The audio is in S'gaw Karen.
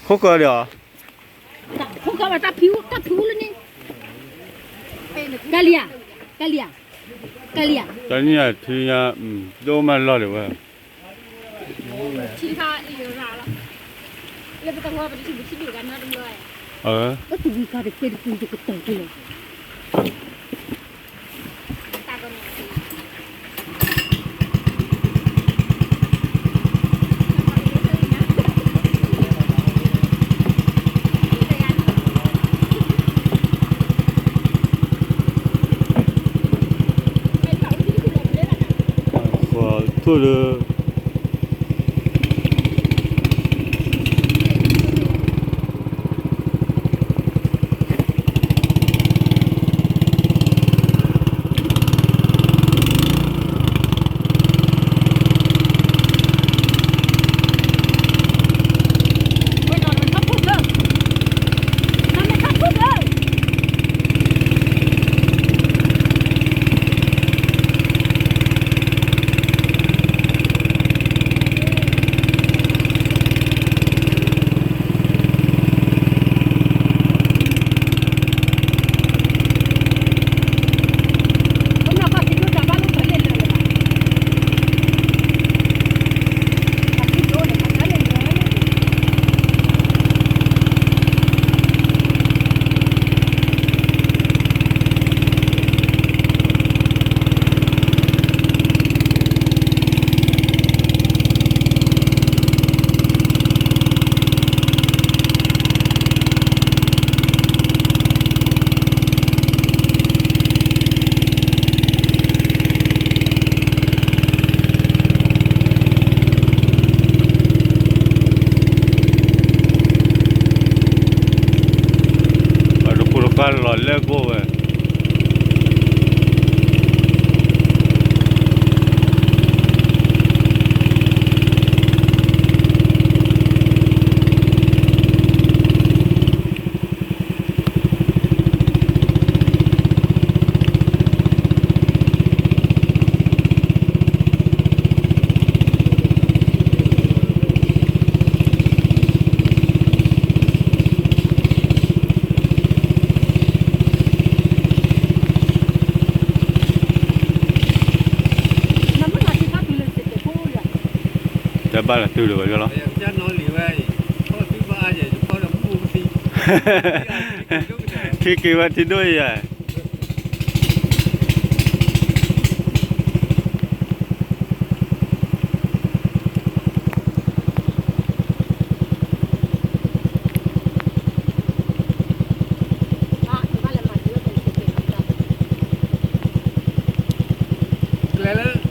ခိၣ်ကီဒီး, တၢ်ဖု, တၢ်ဖုလၢန့ၣ်, ကလံၤဧါ, ကလံၤဧါ, ကလံၤဧါ, တနံၤညါထံညါ, ဒိၣ်မးလီၤဒံးဝဲ, လၢပတဝီပတထံၣ်ဘုထံၣ်ဒုၣ်ဂၤနီတဘျီ, ပတဝံၤခါတကဲတပူၤတကတၢၢ်တလီၤ. ဃိးထူၣ်လၢ ပှၤတဖိတဃါလီၤလဲၣ်ကိၣ်ဝဲ တဘၣ်လၢတုၤလၢၤဘၣ်လီၤ, ထံက့ၤဝဲထံဒိၣ်ယဲၢ်, ကျဲလၢ